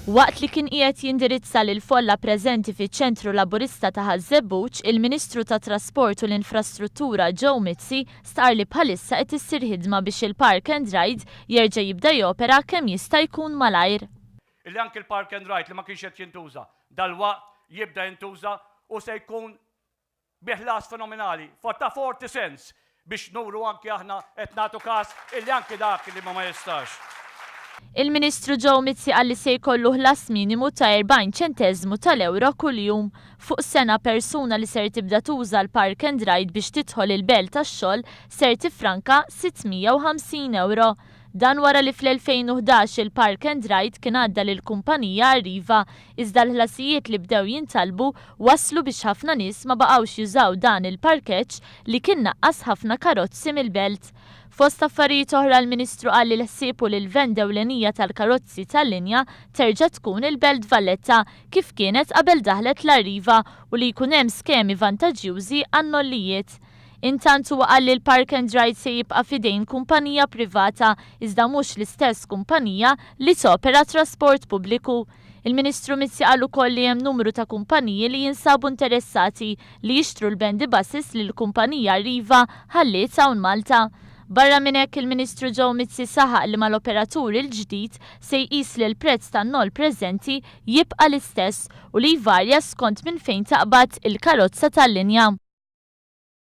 Waqt li kien qiegħed jindirizza lill-folla preżenti fiċ-Ċentru Laburista ta' Ħaż-Żebbuġ, il-Ministru tat-Trasport u l-Infrastruttura Joe Mizzi stqarr li bħalissa qed issir ħidma biex il-Park and Ride jerġa' jibda jopera kemm jista' jkun malajr. Illi anki l-Park and Ride li ma kienx qed jintuża, dalwaqt jibda jintuża u se jkun bi ħlas fenomenali, ta' 40 cents, biex nuru anki aħna qed nagħtu każ illi anki dak li ma jistax. Il-Ministru Joe Mizzi qal li se jkollu ħlas minimu ta' 40 ċenteżmu tal-ewro kuljum. Fuq sena persuna li ser tibda tuża l-park and ride biex tidħol il-belt għax-xogħol ser tiffranka 650 ewro. Dan wara li fl-2011 il-park and ride kien għadda lill-kumpanija Arriva iżda l-ħlasijiet li bdew jintalbu wasslu biex ħafna nies ma baqgħux jużaw dan il-parkeġġ li kien naqqas ħafna karozzi mill-belt. Fost affarijiet oħra l-Ministru qal li l-ħsieb hu li l-venda ewlenija tal-karozzi tal-linja terġa' tkun il-Belt Valletta kif kienet qabel daħlet l-Arriva u li jkun hemm skemi vantaġġjużi għan-nollijiet. Intant huwa qal li l-park and ride se jibqa' f'idejn kumpanija privata iżda mhux l-istess kumpanija li topera trasport pubbliku. Il-Ministru Mizzi qal ukoll li hemm numru ta' kumpaniji li jinsabu interessati li jixtru l-bendy buses li l-kumpanija Arriva ħalliet hawn Malta. Barra minn hekk il-Ministru Joe Mizzi saħaq li mal-operatur il-ġdid se jqis li l-prezz tan-noll preżenti jibqa' l-istess u li jvarja skont minn fejn taqbad il-karozza tal-linja.